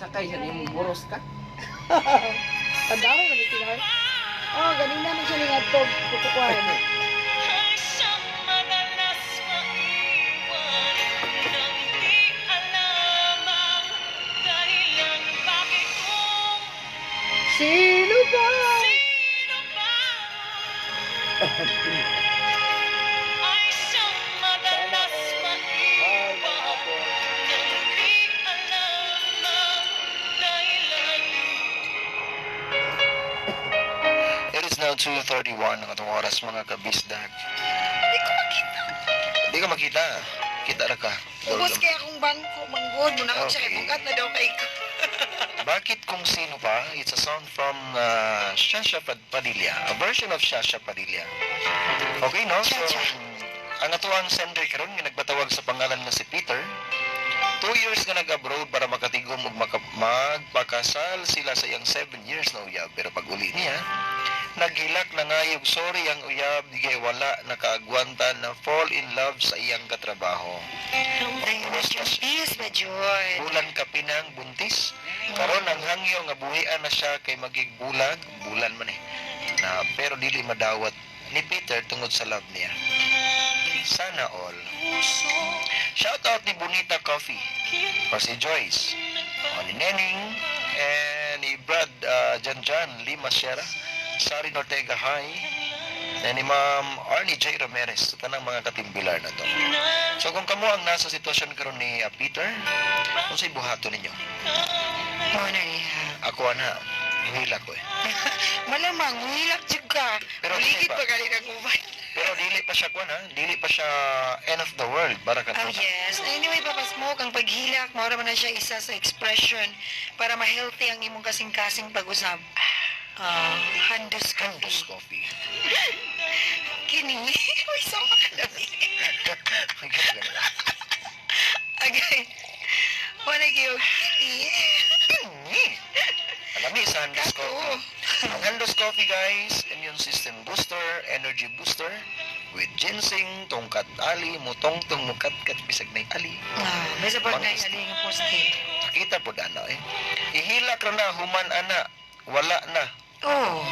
Sakay sa niyang buros ka. Pandaway man ni sila. Oh, ganina man siya ning adto kukuan. Ay siyang madalas maiwan nang di alam ang dahilan. Bakit kung Sino ba? Sino pa ay siyang madalas maiwan nang di alam ang dahilan? It is now 2:31 ang atong oras, mga kabisdak. Hindi ko makita. Hindi ka makita. Kita ra ka. Ubos kay akong bangko, manggod mo na ako siya kay bukat na daw kay ko. Bakit Kung Sino Pa? It's a song from Shasha Padilla. A version of Shasha Padilla. Okay, no? So, Shasha. Ang atuang sender karon nga nagbatawag sa pangalan nga si Peter, 2 years nga nag-abroad para makatigom ug magpakasal sila sa iyang 7 years na uyab. Pero pag uli niya, naghilak na ngayog sorry ang uyab kay wala nakaagwanta na fall in love sa iyang katrabaho. Ay, peace ba, Jud? Bulan ka pinang buntis. Karon ang hangyo nga buhian na siya kay magigbulag, bulan man eh. Na pero dili madawat ni Peter tungod sa love niya. Sana all. Shout out ni Bonita Coffee, o si Joyce, o ni Neneng, and ni Brad Janjan Lima Sierra, Sari Ortega, hi, and ni Ma'am Arnie J. Ramirez, sa tanang mga katimbilar na to. So kung kamo ang nasa sitwasyon karon ni Peter, unsay buhaton ninyo? Mo na niya. Ako ana, hila ko eh. Malamang, hilak jud ka. Pero Uligid di ba? pa gali ng uban. Pero dili pa siya kwan ha, dili pa siya end of the world para ka. Oh, yes. Anyway, Papa Smoke, ang paghilak, maura man na siya isa sa expression para ma-healthy ang imong kasing-kasing pag-usab. Ah, handos Handos coffee. coffee. Kini. Uy, sama ka na. Ay, ganun. Okay. Wala kayo. Kini. Alami sa Handos Kato. Coffee. Ang Handos Coffee, guys, immune system booster, energy booster, with ginseng, tongkat ali, mutongtong mukatkat bisag nay ali. Ah, may sabag na ali nga poste. Nakita po ana eh. Ihilak ra na human ana, wala na. Oh.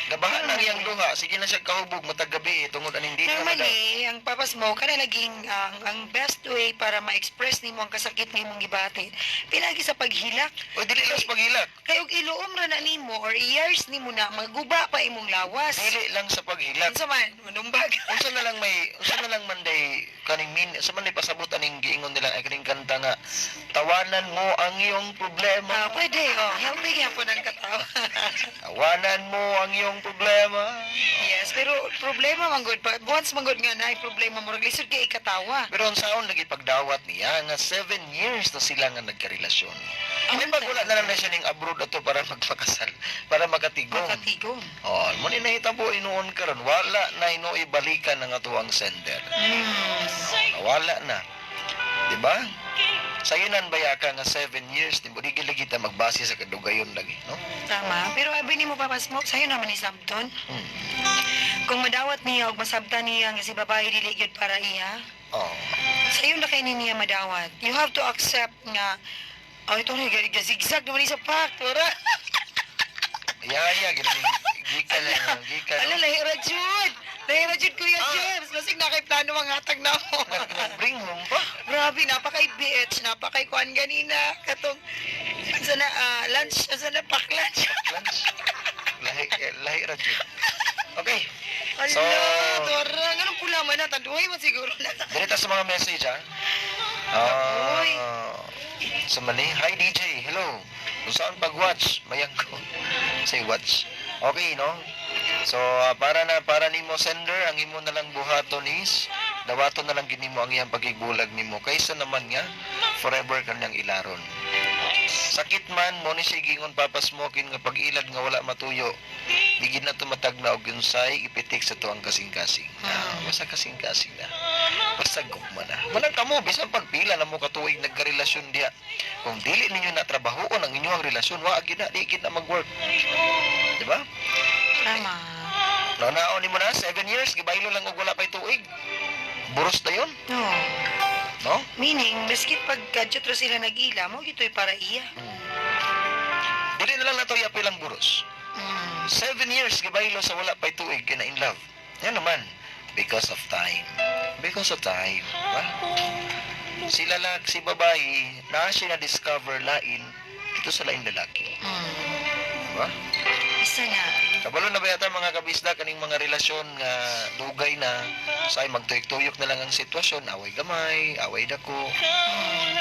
Gabahan na iyang duha, sige na siya kahubog matag gabi eh, tungod aning di na mada. Normally, ang Papa Smoke, kana naging ang best way para ma-express nimo ang kasakit nga imong gibati. Pinagi sa paghilak. Oy, dili lang sa paghilak. Kay og iluom ra na nimo or years nimo na maguba pa imong lawas. Dili lang sa paghilak. Unsa man, manumbag. Unsa na lang man day kaning min sa man day pasabot aning giingon nila ay kaning kanta nga "Tawanan mo ang iyong problema." Ah, pwede oh, healthy gyapon ang katawa. Tawanan mo ang iyong problema. Yes, pero problema man gud pa. Once man gud nga naay problema mo lisod kay ikatawa. Pero ang saon lagi pagdawat niya nga 7 years na sila nga nagkarelasyon. May pag wala na lang na siya ning abroad ato para magpakasal, para makatigom. Makatigom. Oh, mo ni nahitabo inuon karon, wala na inuoy balikan ang atuang sender. Wala na. Di ba? Sayunan ba ka nga 7 years, di mo di lagi ta magbase sa kadugayon lagi, no? Tama. Pero abi nimo, Papa Smoke, sayo naman ni Samton. Kung madawat niya og masabtan niya nga si babae dili gyud para iya, Oh. sayo na kay ni niya madawat. You have to accept nga oh, ito ni zigzag naman ni sa pack. Wala. Yaya, gini gikan na, gikan. Ala, lahi ra jud. Lahi ra jud, Kuya James. Basig na kay plano ang hatag na ako. Bring home pa. Grabe, napakay bitch, napakay kuan ganina. Katong, sa na, lunch, sa na, pack lunch. Lunch. Lahi, eh, lahi ra jud. Okay. Ala, So, Dora, ganun pula man na, tanduay man siguro na. Direta sa mga message, ha? Ah, Uy. Sa mali. Hi, DJ. Hello. Kung saan pag-watch, mayang ko. Say watch. Okay, no? So, para nimo sender, ang imo na lang buhaton is, dawaton na lang gini mo ang iyang pagigbulag nimo. Kaysa naman nga, forever kanyang ilaron. Sakit man, mo ni siya gingon, Papa Smoking, nga pag-ilad nga wala matuyo. Di gid na tumatag na og unsay ipitik sa tuang kasing-kasing. Ah, basta kasing-kasing na. Basta gugma na. Walang kamo, bisan pagpila na mo katuig nagkarelasyon diya. Kung dili ninyo na trabahoon ang inyong relasyon, wa gid na, di gid na mag-work. Di ba? Tama. Naon nimo na, 7 years, gibaylo lang og wala pa'y tuig. Buros na yun. No. No? Meaning, maski pag kadyot ra sila nag-ila, mo gito'y para iya. Dili na lang nato yapil ang buros. 7 years gibaylo sa wala pa'y tuig kina in love. Yan naman, because of time. Because of time. Diba? Si lalaki, si babae, na siya na-discover lain dito sa lain lalaki. Diba? Isa na. Kabalo na ba yata, mga kabisda, kaning mga relasyon nga dugay na say magtuyok-tuyok na lang ang sitwasyon, away gamay, away dako.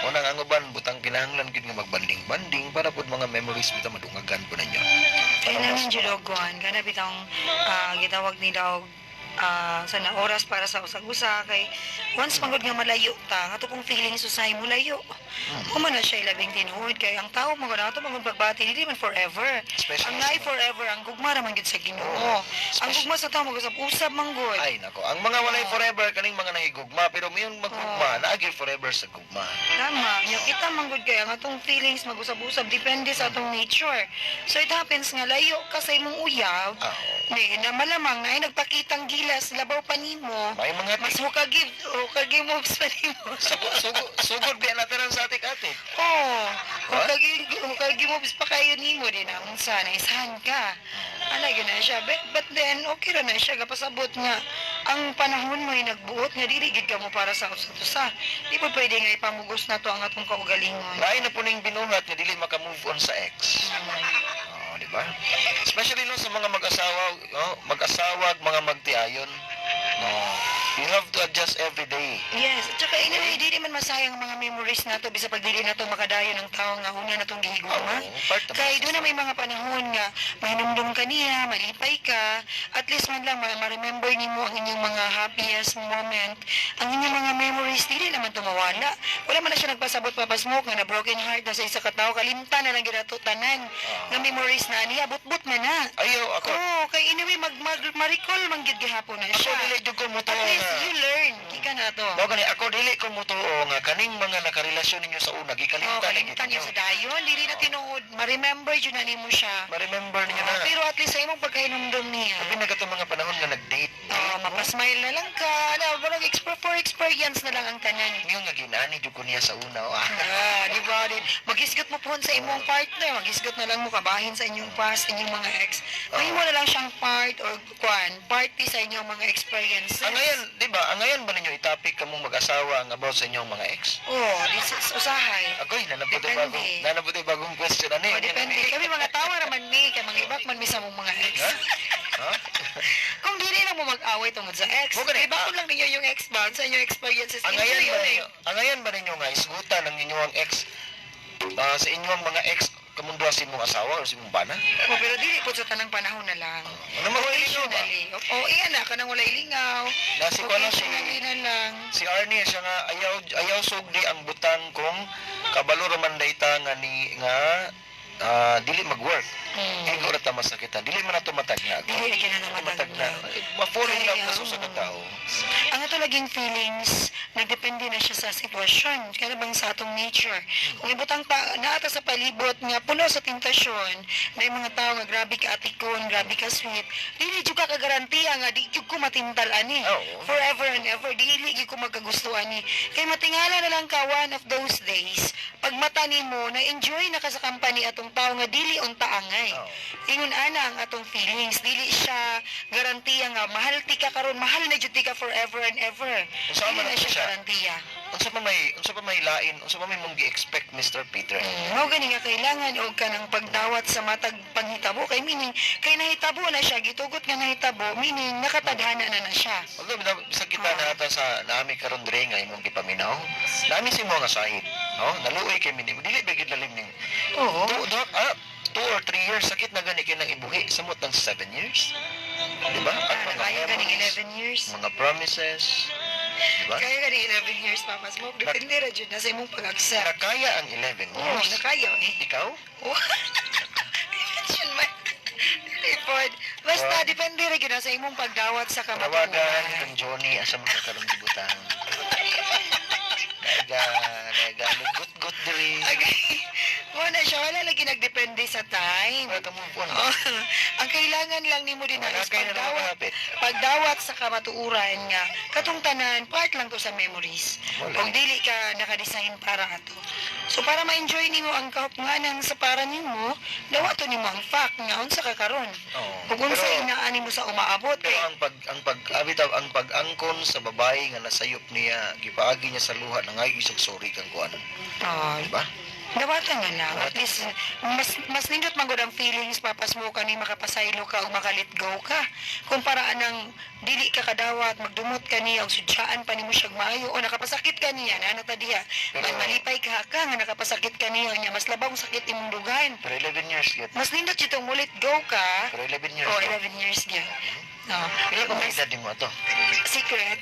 Unang ang uban butang kinahanglan gid nga magbanding-banding para pud mga memories bitaw madungagan po ninyo. Kailangan jud og kuan, kana bitong gitawag nila og sa na oras para sa usag-usa kay once manggod nga malayo ta nga pong feeling usahay mo layo. Man na siya labing tinuod kay ang tao manggod ato manggod pagbati dili man forever. Especially Ang sa naay mga- forever ang gugma ra man gyud sa Ginoo. Ang gugma sa tao mag-usab-usab manggod. Ay nako, ang mga walay forever kaning mga nahigugma, pero mayon maggugma, naagi forever sa gugma. Tama. Yung kita manggod kay ang atong feelings mag-usab-usab depende sa atong nature. So it happens nga layo ka sa imong uyab. Ni na malamang na ay nagpakitang gilas labaw pa nimo. May mga Mas mukagib o moves pa nimo. sugod sugod sugod biya natin ang sa atik-atik. Oo. What? Mukagi moves pa kayo nimo din ang unsa na isahan ka. Ala gyud na siya. But then okay ra na siya gapasabot nga ang panahon mo ay nagbuot nga dili gid ka mo para sa usad-usa. Di pa pwede nga ipamugos na to ang atong kaugalingon. Lain na po ning binuhat nga dili maka-move on sa ex. Oh, di ba? Especially no sa mga mag-asawa, no? Mag-asawa ag mga magtiayon. No. You have to adjust every day. Yes, at saka anyway, dili man masayang ang mga memories nato bisa pag dili nato makadayon ang tawo nga una natong gihigugma. Oo, part naman Kay sa doon na may mga panahon nga mahinumdum ka niya, malipay ka, at least man lang ma-remember nimo ang inyong mga happiest moment, ang inyong mga memories dili naman tumawala. Wala man na siya nagpasabot, Papa Smoke, nga na broken heart na sa isa ka tawo, kalimtan na lang ginato tanan nga memories na niya, butbut man na. Ayaw ako. Oo, kay anyway mag, mag ma-recall man gyud gihapon na Ako siya. dili jud ko mutuo At least nga. you learn, kika na to. Mao gani ako dili ko mutuo nga kaning mga nakarelasyon ninyo sa una Oh, gikalimtan na gyud kalimtan niyo ninyo. sa dayon, dili na tinuod. Ma-remember jud na nimo siya. Ma-remember ninyo na. Pero at least sa imong pagkahinumdum niya. Labi na katong mga panahon nga nag-date. Oh, mapasmile na lang ka. Na, parang for experience na lang ang tanan. Ngayon nga ginani jud ko niya sa una. Oh. Ah, di ba? Di, maghisgot mo po sa imong partner. Maghisgot na lang mo kabahin sa inyong past, inyong mga ex. Mahimo na lang siyang part or kwan, party sa inyong mga experiences. Ang ngayon, di ba? Ang ngayon ba ninyo itapik kamong mag-asawa ang about sa inyong mga ex? Oh, this is usahay. Agoy, nanabuti Depende. bagong, nanabuti bagong question ani. Oh, depende. Kami mga tawa raman mi, kay mga ibak man mi sa mong mga ex. Ha? Ha? Kung dili na mo mag-away tungod sa ex, Mo gani, iba ko lang ninyo yung ex ba sa inyong experiences. Ang ngayon Enjoy ba yun eh. ninyo, ang ngayon ba ninyo nga isgutan ang inyong ex sa inyong mga ex kamunduha sa imong asawa o sa imong bana? Oh, pero dili po sa tanang panahon na lang. Ano mo lingaw ba? Occasionally. O, iyan na, kanang walay lingaw. Na si kuno si Occasionally na lang. si Arnie siya nga ayaw ayaw sugdi ang butang kung kabalo ra man dayta nga ni nga dili mag-work. Igo ra ta masakitan. Dili man nato matagna. Dili lagi na na matagna. matagna. Ma-fall in love Kaya, ka sa usa ka tawo. Ang ato laging feelings, nagdepende na siya sa sitwasyon. Kaya bang sa atong nature. Kung ibutang pa, naata sa palibot nga puno sa tentasyon, na yung mga tao nga grabe ka atikon, grabe ka sweet, dili jud ka kagarantiya nga di jud ko matintal ani. Forever and ever, dili jud ko magkagusto ani. Kay matingala na lang ka one of those days, pag mata nimo na enjoy na ka sa company atong tao nga dili unta angay. Ingon ana ang atong feelings, dili siya garantiya nga mahal ti ka karon, mahal na jud ti ka forever and ever. Unsa Dili man na na siya siya? garantiya. Unsa pa may lain, unsa pa may mong gi-expect, Mr. Peter? Mao gani nga kailangan og kanang pagdawat sa matag panghitabo kay meaning kay nahitabo na siya, gitugot nga nahitabo, meaning nakatadhana na na siya. Although bisag kita na ata sa naami karon dre nga imong gipaminaw. Naami si mo nga sahib, no? Naluoy kay minimo. Dili ba gid lalim ning 2 or 3 years sakit na gani kay nang ibuhi samot ng 7 years. Di ba? At mga Kaya ganing memories, 11 years. mga promises, di ba? Kaya ganing 11 years, Papa Smoke. Depende ra jud na sa imong pag-accept. Nakaya ang 11 Oo, years. nakaya eh. Ikaw? Oh. Imagine man. Dili pod. Basta depende ra gyud na sa imong pagdawat sa Tawagan kamatuoran. kang Johnny asa mga karong gibutang. Naga, naga, lugot-got diri. Okay. Wala siya, wala lagi nagdepende sa time. Wala ka move on. Oh, ang kailangan lang nimo din Wala is kayo na pagdawat, nakakapit. pagdawat sa kamatuuran nga katong tanan part lang to sa memories. Wala. Kung dili ka naka-design para ato. So para ma-enjoy nimo ang kahupnganan sa para nimo, dawato nimo ang fact nga unsa ka karon. Oo. Ug unsa Pero- inaan nimo sa umaabot Pero kay ang pag ang pag-angkon sa babae nga nasayop niya, gipaagi niya sa luha na ngayon isang sorry kang kuan. oh, Diba? Dawatan nga lang. At least, mas nindot man gud ang feelings, papasmo ka ni makapasaylo ka o makalit go ka. Kumpara anang dili ka kadawat, magdumot ka niya, og sudyaan pa nimo siyag maayo, o nakapasakit ka niya, na ta diha. Pero- Malipay ka nga nakapasakit ka niya, nya mas labang sakit imong dugan. Pero 11 years yet. Mas nindot itong mulit go ka. Pero 11 years. O, 11 years gyud. No. Pila ka edad nimo ato? Secret.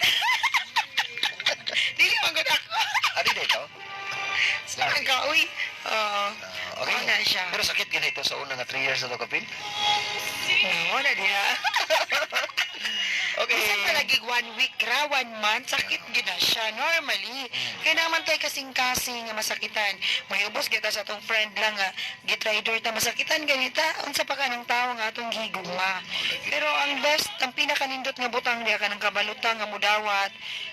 Dili man gud ako. Adi na ikaw? Saan ka, uy? Oo. Ah, okay. Wala siya. Pero sakit ganito sa una nga 3 years na to kapil. No, wala diha. Okay. Bisan palagi one week ra, one month, sakit gid na siya normally. Kaya naman tayo kasing-kasing nga masakitan. May ubos kita sa atong friend lang nga gitrider ta masakitan ganita unsa pa ka ng tawo nga atong gigugma. Pero ang best, ang pinakanindot nga butang diha ka ng kabalutang nga mudawat,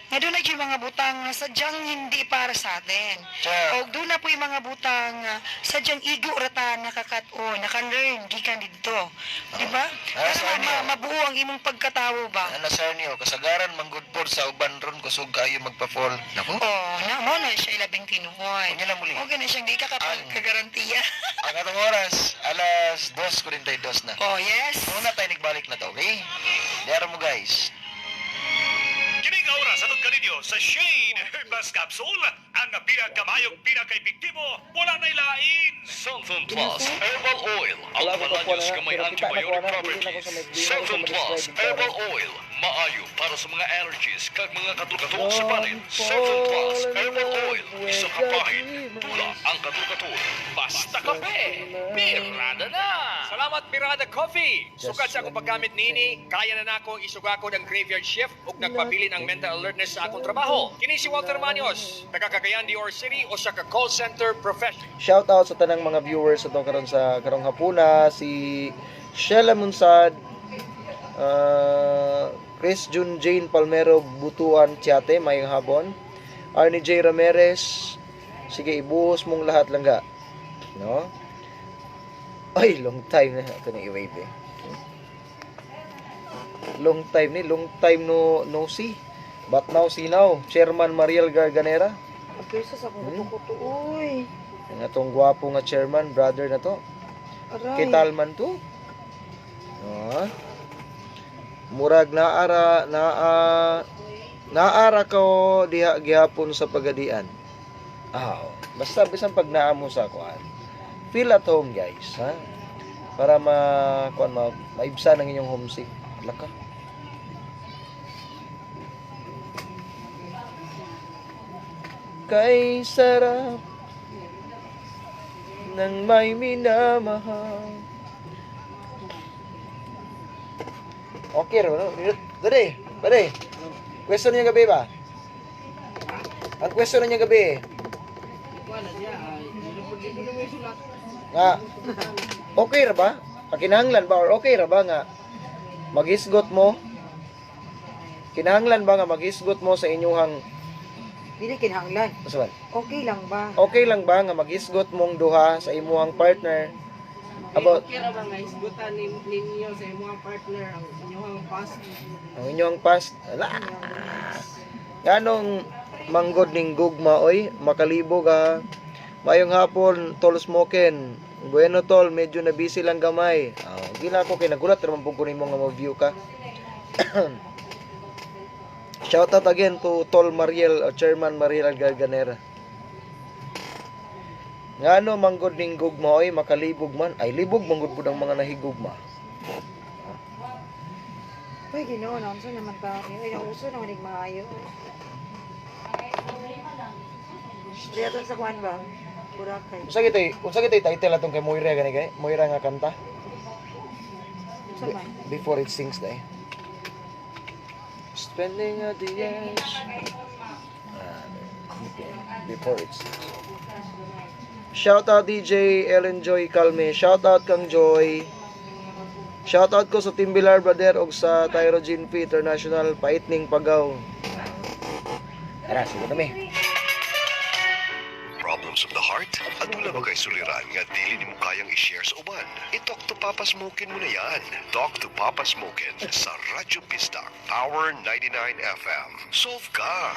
nga doon na yung mga butang nga sadyang hindi para sa atin. Tsaka, O doon na po yung mga butang nga sadyang igo rata nakakat-o, naka-learn gikan didto. Di ba? Ah, Para sa inyo. mabuo ang imong pagkatawo ba? Ana sir niyo, kasagaran manggod pod sa uban ron kusog kayo magpa-fall. Nako. Oh, na mo na siya ilabing tinuod. Unya lang muli. Okay na siyang di ka kagarantiya. Ang atong oras, alas 2:42 na. Oh, yes. Muna tayo nagbalik na to, okay? Diyaro mo, guys. Kini nga oras atod kaninyo sa Shane Herbas Capsule, ang pinakamayog pinakaepektibo, wala na'y lain. Sulfon Plus Herbal Oil ang Wala ko pananyos pa na, nga may pero kita na antibiotic ko na, dili na ko properties. sa may- dili na ko sa Sulfon Plus ma-describe Herbal Oil maayo para sa mga allergies kag mga katul-katul sa panit. Sulfon Plus Herbal Oil, isa ka pahid, tula ang katul-katul. Basta kape, birada na! Salamat, Birada Coffee! Sukad sa akong paggamit nini, kaya na nako isugakod ang graveyard shift ug nagpabilin ang mental alertness sa akong trabaho. Kini si Walter Manios, taga Cagayan de Oro City o sa ka call center professional. Shout out sa tanang mga viewers atong karon sa karong hapuna, si Sheila Munsad, Chris Jun Jane Palmero Butuan Tiate, mayong hapon. Arnie J Ramirez, sige, ibuhos mong lahat langga. No? Ay, long time na ito na i-wave eh. Long time ni, long time no see. But now see now, Chairman Mariel Garganera. Pagkisa sa akong kuto-kuto, uy. Ang atong gwapo nga chairman, brother na to. Aray. Kital man to. Ah. Murag naara naa naara ko diha gihapon sa pagadian. Ah, oh. Basta bisan pag naa mo sa kuan. Feel at home, guys, ha? Para ma kuan ma maibsan ang inyong homesick. Laka. Kay sarap ng may minamahal. Okay, no? Dali, dali. Question niya gabi ba? Ang question niya gabi. Nga, okay ra ba? Kinahanglan ba or okay ra ba nga magisgot mo? Kinahanglan ba nga magisgot mo sa inyong Dili kinahanglan. Asa man? Okay lang ba? Okay lang ba nga magisgot mong duha sa imuhang partner about Okay ra ba nga isgutan ninyo sa imong partner ang inyong past? Ang inyong past? Ala. Nganong manggod ning gugma oy, makalibog ha. Mayong hapon, tol smoken. Bueno tol, medyo na busy lang gamay. Ah, gila ko kay nagulat ra man pud ko nimo nga mo-view ka. Shout out again to Tol Mariel, o Chairman Mariel Garganera. Ngano manggod ning gugma oy, makalibog man. Ay, libog manggod pud ang mga nahigugma. Uy, Ginoo, naunsa naman ta. Ay, nauso naman ning maayo. Diya sa kuan ba? Boracay. Unsa kitay title atong kay Moira gani kay? Moira nga kanta? Unsa man? Before It Sinks day. Spending at the edge. Ah, okay. Before It Sinks. Shout out DJ Ellen Joy Calme. Shout out kang Joy. Shout out ko sa Team Bilar Brother og sa Tyro P International Paitning Pagaw. Tara, sige kami. Problems of the heart? Aduna ba kay suliran nga dili nimo kayang i-share sa uban? I-talk to Papa Smokin mo na yan. Talk to Papa Smokin sa Radyo Bisdak, Power 99 FM. Solve ka!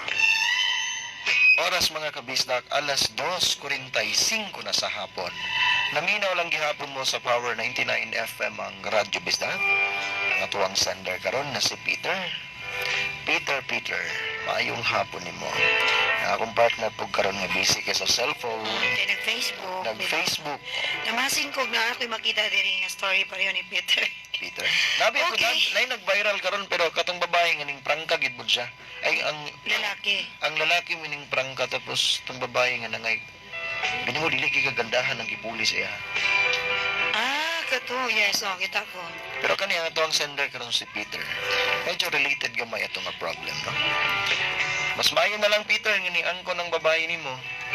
Oras, mga kabisdak, alas 2:45 na sa hapon. Naminaw lang gihapon mo sa Power 99 FM, ang Radyo Bisdak. Ang atuang sender karon na si Peter. Peter, Peter, maayong hapon nimo. Ang akong partner pug karon nga busy kay sa cellphone, Kay nag-Facebook. Nag-Facebook. Namasin ko na ako'y makita diri nga story pareho ni Peter. Peter. Nabi ako okay. Na nag-viral karon, pero katong babae nga ning prangka gid mo siya. Ay ang Lalaki. Ang lalaki mining prangka, tapos tong babae nga nangay bini mo dili kay kagandahan ang gibuli sa iya. Ah, kato. Yes, oh, kita ko. Pero kani ang atuang sender karon si Peter. Medyo related gamay ato nga problem, no? Mas maayo na lang, Peter, nga ni angko ng babae nimo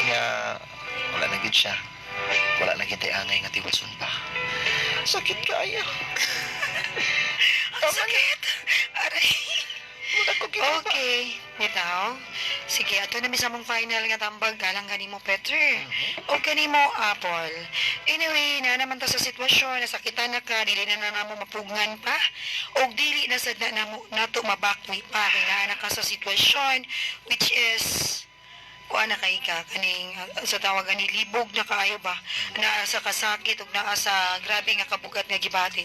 nga wala na gid siya. Wala na gid tay angay nga tiwason pa. Sakit kaayo. Ang sakit! Aray. Wala ko gid. Okay. Bitaw. Sige, ato na mong final nga tambag galang kanimo, Peter. O kanimo, Apple. Anyway, na naman ta sa sitwasyon, nasakitan na ka, dili na na namo mapugngan pa, o dili na sad na namo nato mabakwi pa kay naa na ka sa sitwasyon which is kuha na kay ka kaning sa tawagan ni libog na kaayo ba, naa sa kasakit ug naa sa grabe nga kabugat nga gibati.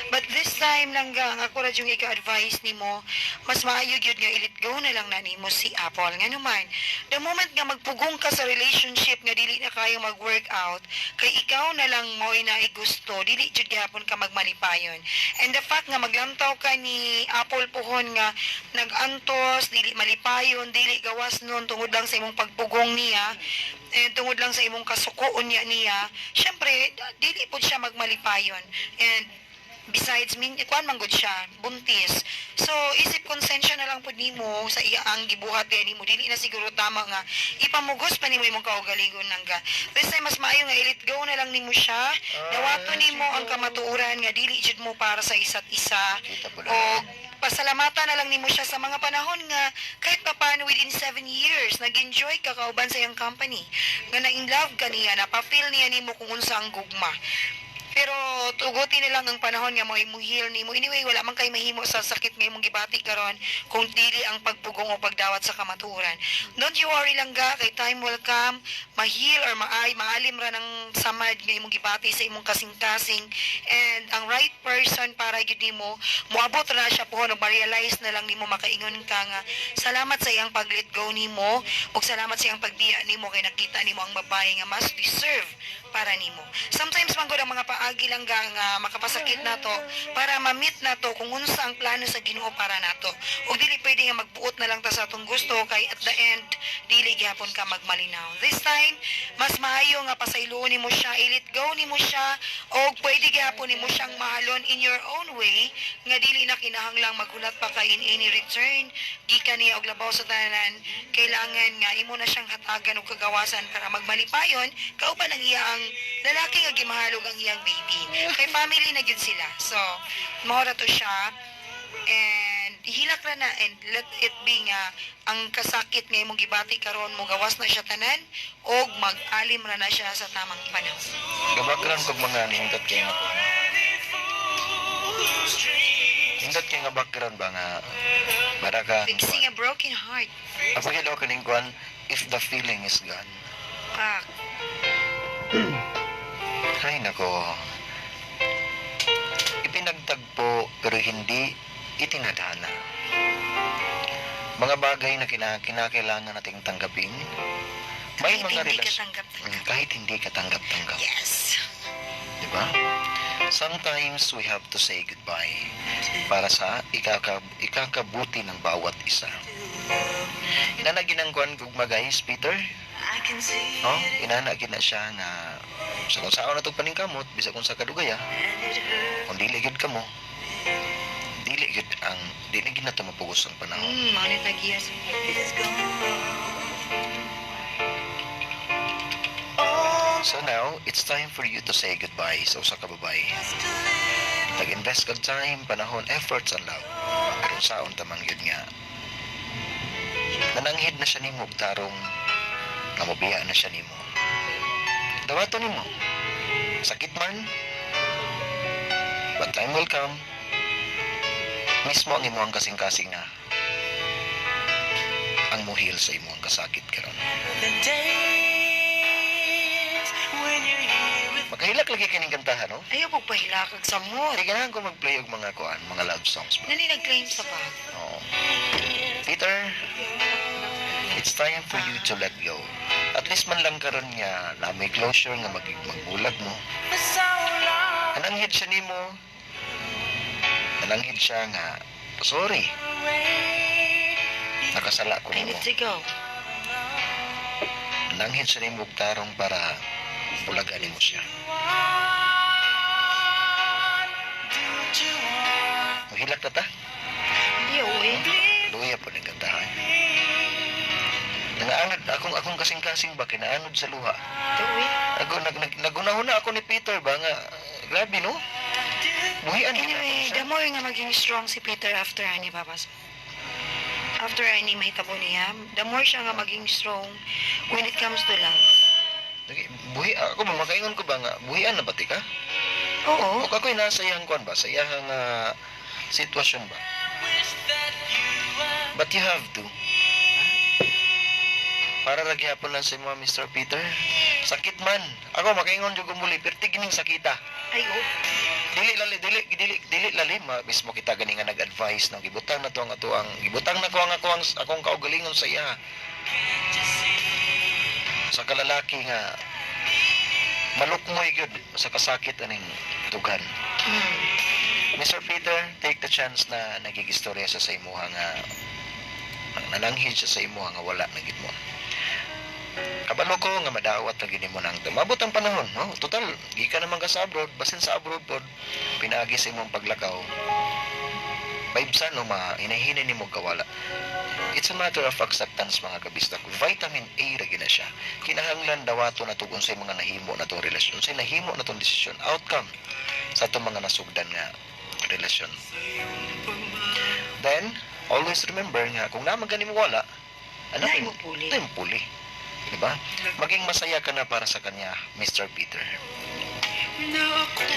But this time lang ga, ang ako ra yung ika-advise nimo, mas maayo gyud nga i-let go na lang na nimo si Apple. Ngano man, the moment nga magpugong ka sa relationship nga dili na kayo mag-work out kay ikaw na lang mo'y naigusto, dili jud gihapon ka magmalipayon. And the fact nga maglamtaw ka ni Apple puhon nga nag-antos, dili malipayon, dili gawas nun tungod lang sa imong pagpugong niya and tungod lang sa imong kasukoon niya niya, syempre dili pud siya magmalipayon. And besides, min kuan man gud siya, buntis. So isip konsensya na lang pud nimo sa iya ang gibuhat diha nimo. Dili na siguro tama nga ipamugos pa nimo imong kaugalingon nangga. This time, mas maayo nga i-let go na lang nimo siya. Dawato nimo ang kamatuoran nga dili jud mo para sa isa't isa. Kita po na. O pasalamatan na lang nimo siya sa mga panahon nga kahit papaano within 7 years nag-enjoy ka kauban sa iyang company, nga na-in love ka niya, napafeel niya nimo kung unsa ang gugma. Pero tugutin na lang ang panahon nga mo heal nimo. Anyway, wala man kay mahimo sa sakit nga imong gibati karon kung dili ang pagpugong o pagdawat sa kamatuoran. Don't you worry lang ga, kay time will come, ma-heal or maay maalim ra ng samad nga imong gibati sa imong kasing-kasing, and ang right person para gyud nimo moabot ra siya pohon ug ma-realize na lang nimo, makaingon ka nga salamat sa iyang pag-let go nimo ug salamat sa iyang pagbiya nimo kay nakita nimo ang babae nga mas deserve para nimo. Sometimes man gud ang mga paagi lang ga nga makapasakit nato para ma-meet nato kung unsa ang plano sa Ginoo para nato. Ug dili pwede nga magbuot na lang ta sa atong gusto kay at the end dili gihapon ka magmalinaw. This time, mas maayo nga pasayloon nimo siya, i-let go nimo siya og pwede gihapon nimo siyang mahalon in your own way nga dili na kinahanglang maghulat pa ka in any return gikan niya. Og labaw sa tanan, kailangan nga imo na siyang hatagan og kagawasan para magmalipayon kauban ang iyang lalaki nga gimahalog ang iyang baby kay family na gyud sila. So mao ra to siya, and hilak ra na and let it be nga ang kasakit nga imong gibati karon mo gawas na siya tanan og mag-alim ra na siya sa tamang panahon. Ga-background kog mga nindot kay nga po. Nindot kay nga background ba nga para ka Fixing a broken heart. Apakilo kaning kuan, "If the Feeling Is Gone." Pak. Ay nako. Ipinagtagpo pero hindi itinadhana. Mga bagay na kinakailangan nating tanggapin. May Kahit mga hindi ka tanggap-tanggap. Kahit hindi ka tanggap-tanggap. Di ba? Sometimes we have to say goodbye para sa ikakabuti ng bawat isa. Inana ginangkuan kog guys, Peter. No? Inana gina siya nga sa kung saan na itong paningkamot, bisa kung sa kadugaya, kung dili gyud kamo, dili gyud ang dili gyud na ito mapugos ang panahon. Mao ni tagiyas. So now, it's time for you to say goodbye sa usa ka babae. Nag-invest kag time, panahon, efforts and love. Pero saon tamang yun nga, nananghid na siya nimo og tarong nga mobiya na siya nimo. Dawaton nimo. Sakit man, but time will come. Mismo ang imong kasing-kasing na ang muhil sa imong kasakit karon. The days when you're here with Makahilak lagi kining kantahan, no? Ayaw pag pahilak kag samot. Kaya ganahan ko mag-play og mga kuan, mga love songs ba? Nani nag-claim sa bag. Oo. Peter, it's time for you to let go. At least man lang karon nga na may closure nga magbulag mo. For so long Nananghid siya nimo. Nananghid siya nga sorry, away. Nakasala ko I nimo. need to go. Nananghid siya nimo og tarong para bulagan nimo siya. One, do what you want. Mahilak na ta. Iyo, eh. Luya po ng kantahan. Nangaanod, akong kasing-kasing ba, kinaanod sa luha. Ito, eh. Ako, nagunahuna ako ni Peter ba nga, grabe no? Buhian yun ako Anyway, siya. the more nga maging strong si Peter after ani Papas. After ani mahitabo niya, the more siya nga maging strong when it comes to love. Lagi, buhi, ako ba, makaingon ko ba nga, buhian na ba ti ka? Oo. O ako'y nasa iyang kuan ba, sa iyang sitwasyon ba? Wish that you were But you have to. Para ra gyapon lang sa imo, Mr. Peter. Sakit man. Ako makaingon jud ko muli, perti gining sakita. Ay, oh. Dili lali, dili dili dili lalim ma, mismo kita gani nga nag-advise no, gibutang na to ang ato ang gibutang na ko ang ako ang akong kaugalingon sa iya. Sa kalalaki nga malukmoy gyud sa kasakit aning dughan. Mr. Peter, take the chance na nagigistorya siya sa imuha nga nananghid siya sa imuha nga wala na gid mo. Kabalo ko nga madawat na gini mo nang tumabot ang panahon, no? Total, gikan naman ka sa abroad, basin sa abroad pod, pinaagi sa imong paglakaw. Maibsan o ma, hinahinay nimo kawala. It's a matter of acceptance, mga kabistak. Vitamin A ra gina siya. Kinahanglan dawato na tugon sa mga nahimo na tong relasyon, sa nahimo na tong desisyon, outcome sa atong mga nasugdan nga relasyon. Then, always remember nga kung naman gani mo wala, ano Naay mo puli. Naay mo puli. Diba? Maging masaya ka na para sa kanya, Mr. Peter.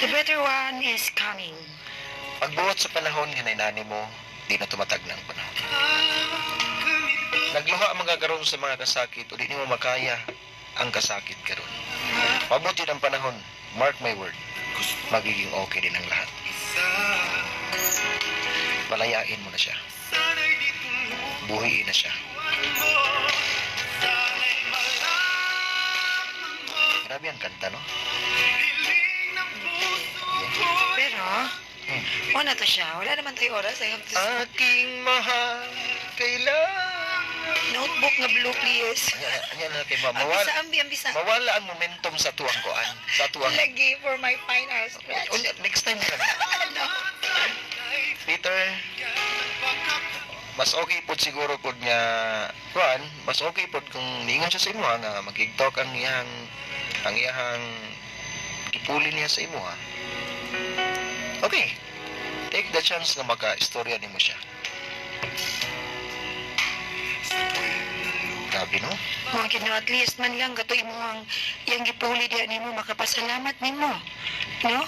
The better one is coming. Pagbuot sa panahon, hinay mo, di na tumatag ng panahon. Nagluha ang mga karon sa mga kasakit, o di nimo makaya ang kasakit karon. Mabuti ng panahon, mark my word, magiging okay din ang lahat. Palayain mo na siya. Buhiin na siya. Grabe ang kanta, no? Pero, wala to siya. Wala naman tayo oras. I have to Aking mahal, kailangan. Notebook nga blue, please. Ayan, ayan na kay ma- mawala, Ambisa, ambi, ambisa. mawala ang momentum sa tuwang koan. Sa tuwang. Lagi for my final stretch. Unya, next time na lang. Ano? Peter, mas okay pod siguro pod nga kuan, mas okay pod kung niingon siya sa imo nga makig-talk ang iyang gipuli niya sa imo ha. Okay. Take the chance na maka-istorya nimo siya. Grabe no? Mga kino, at least man lang kato imo ang iyang gipuli diya nimo makapasalamat nimo. No?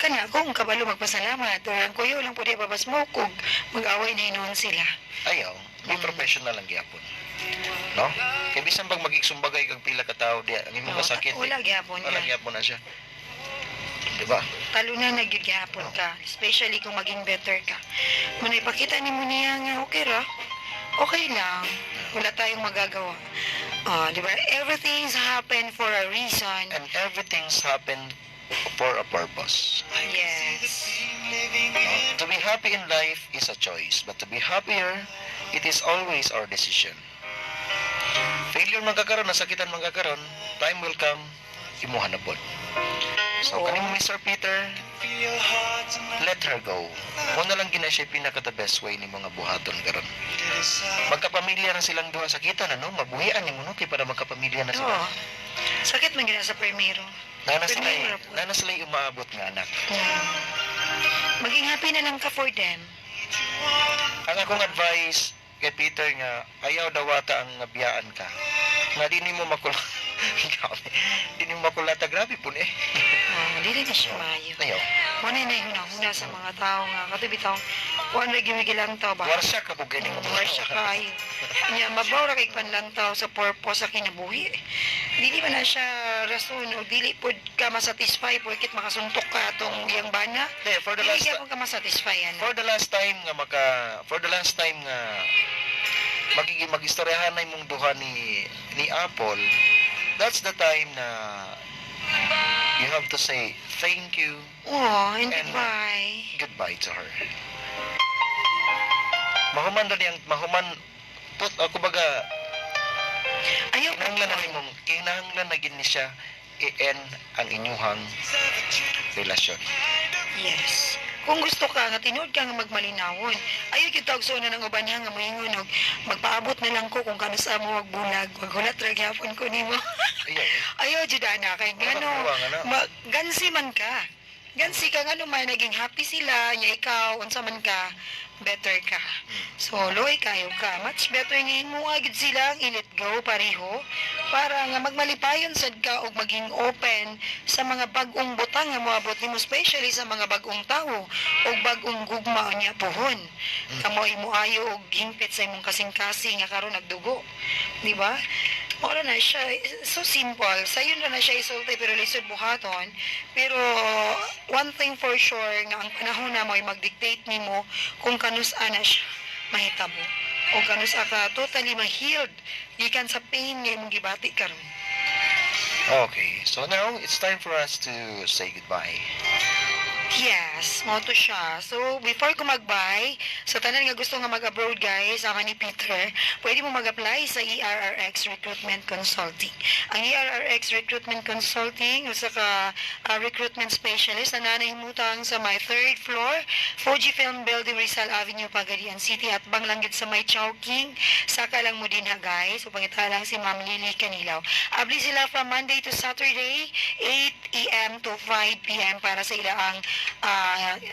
Kana kung kabalo magpasalamat or ang kuyo lang pwede babasmoke ug mag-away na hinuon sila. Ayaw, be professional lang gyapon. No? Kay bisan pag magigsumbagay kag pila ka tawo diya, ang imong No, kasakit. wala gyapon Wala ka. gyapon na siya. Di ba? Talunan na gyud gyapon ka, especially kung maging better ka. Manay ipakita nimo niya nga okay ra. Okay lang. Wala tayong magagawa. Ah, di ba? Everything's happen for a reason. And everything's happened for a purpose. Yes. No? To be happy in life is a choice, but to be happier, it is always our decision. Failure man kakaron, nasakitan man kakaron, time will come, imuha na pod. So, Oo. kanimo Mr. Peter, let her go. Muna lang gina siya pinaka the best way ni mga buhaton karon. Magkapamilya na silang duha, sakitan na no, mabuhian nimo no kay para magkapamilya na sila. Oo. Sakit man gina sa primero. Nana sila Primero po. nana sila umaabot nga anak. Maging happy na lang ka for them. Ang akong advice kay Peter nga ayaw dawata ang nabiyaan ka. Nga di nimo makula. Grabe. Di nimo makulata, grabe po ni. Oh, dili na siya maayo. Ayaw. Wala na hunahuna sa mga tao nga kato bitaw kuan ra gyud gilantaw ba. Warsa ka po ganing. Warsa kayo. Nya mabaw ra kay panlantaw sa purpose sa kinabuhi. Dili man na siya rason o dili pod ka masatisfy porket makasuntok ka atong iyang bana. Di, for the Dili last gyapon ka masatisfy ana. for the last time nga maka for the last time nga magiging magistoryahan na imong duha ni Apple, that's the time na you have to say thank you, Oh, and And- goodbye. goodbye to her. Mahuman ra niyang mahuman put ako baga Ayaw kinahanglan na nimong kinahanglan na gid ni siya i-end ang inyuhang relasyon. Yes. Kung gusto ka nga tinuod ka nga magmalinawon, ayaw gyud tawag sa una ng uban ha, nga moingon og magpaabot na lang ko kung kano sa mo wag bulag, wag hulat ra gyapon ko nimo. Ayaw eh. Ayaw jud ana kay ngano Wala na. ma, gansi man ka. Gansi ka ngano man naging happy sila nya ikaw unsa man ka better ka. So luoy kayo ka. Much better nga imo gid sila ang i-let go pareho para nga magmalipayon sad ka og maging open sa mga bag-ong butang nga moabot nimo, especially sa mga bag-ong tawo og bag-ong gugma unya puhon. Kamo imo ayo og hingpit sa imong kasing-kasing nga karon nagdugo. Di ba? Mao na siya. So simple. Sayon ra na siya isulti pero lisod buhaton. Pero one thing for sure nga ang panahon na mo'y mag-dictate nimo kung kanus-a na siya mahitabo o kanus-a ka totally ma-healed gikan sa pain nga imong gibati karon. Okay, so now it's time for us to say goodbye. Yes, mao to siya. So, before ko mag-bye, sa tanan nga gusto nga mag-abroad guys, sama ni Peter, pwede mo mag-apply sa ERRX Recruitment Consulting. Ang ERRX Recruitment Consulting, usa ka recruitment specialist na nanahimutang sa may third floor, Fujifilm Building, Rizal Avenue, Pagadian City, at banglanggit sa may Chowking. Saka lang mo din ha guys. So, pangita lang si Ma'am Lily Canilaw. Abli sila from Monday to Saturday, 8 a.m. to 5 p.m. para sa ilaang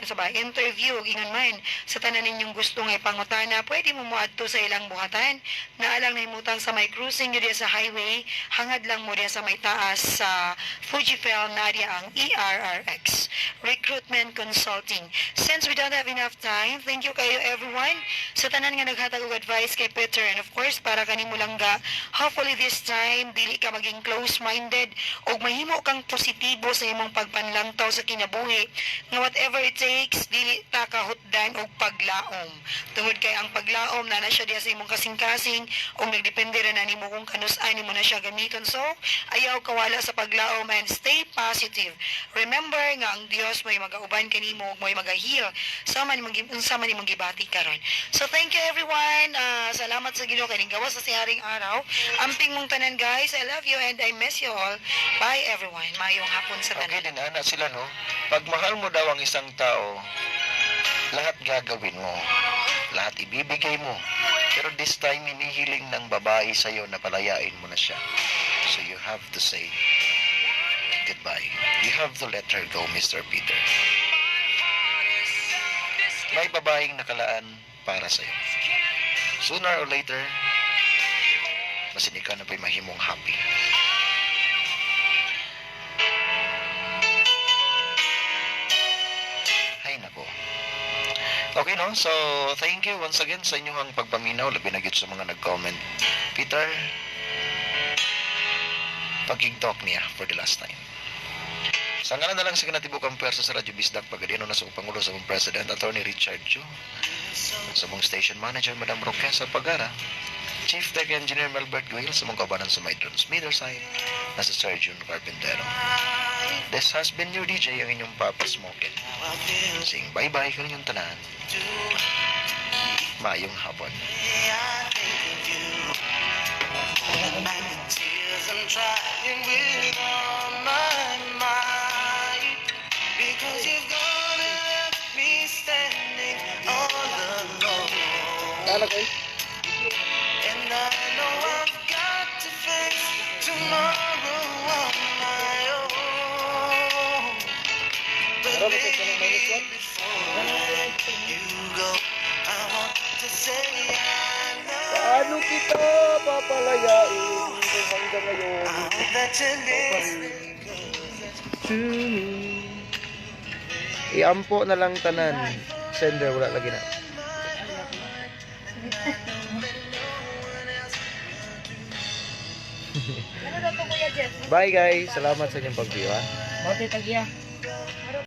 sa ba, interview. Ingon man, sa tanan ninyong gusto nga ipangutana, pwede mo moadto sa ilang buhatan. Naalang nahimutang sa may cruising diya sa highway, hangad lang mo diya sa may taas sa Fujifilm na diya ang ERRX Recruitment Consulting. Since we don't have enough time, thank you kayo everyone sa tanan nga naghatag og advice kay Peter, and of course para kanimo langga, hopefully this time dili ka maging close-minded ug mahimo kang positibo sa imong pagpanlantaw sa kinabuhi nga whatever it takes, dili ta kahutdan og paglaom tungod kay ang paglaom na na siya diya sa imong kasing-kasing ug nagdepende ra na nimo kung kanus-a nimo na siya gamiton. So ayaw kawala sa paglaom and stay positive. Remember nga ang Dios may magauban kanimo ug may magaheal sa man imong unsa man imong gibati karon. So thank you everyone. Ah, salamat sa Ginoo kay gawas sa siharing araw. Amping mong tanan guys. I love you and I miss you all. Bye everyone. Maayong hapon sa Okay tanan. din, ana sila, no? Pag mahal mo daw ang isang tao, lahat gagawin mo. Lahat ibibigay mo. Pero this time, inihiling ng babae sa'yo na palayain mo na siya. So you have to say goodbye. You have to let her go, Mr. Peter. May babaeng nakalaan para sa'yo. Sooner or later, basin ikaw na pa'y mahimong happy. Ay, nako. Okay, no? So, thank you once again sa inyong pagpaminaw. Labi na gyud sa mga nag-comment. Peter, pagigtalk niya for the last time. Sa ngalan na lang sa kinatibukang pwersa sa Radyo Bisdak, pagadiano na sa Pangulo sa mong President, Attorney Richard Chu, sa mong Station Manager, Madam Roquesa Pagara, Chief Tech Engineer Melbert Guil, sa mong kaubanan sa may transmitter side, na si Sir June Carpintero. This has been your DJ, ang inyong Papa Smokin. Sing bye-bye kaninyong tanan. Maayong hapon. Tears, I'm trying with all my might because you've gone and left me standing all alone. Tara kayo. And I know I've got to face tomorrow on kita papalayain kung hanggang ngayon. I hope that you're listening. To me. Iampo na lang tanan. Sender, wala lagi na. Ano daw to, Kuya Jeff? Bye guys. Salamat sa inyong pag-view ha. Bote tagya.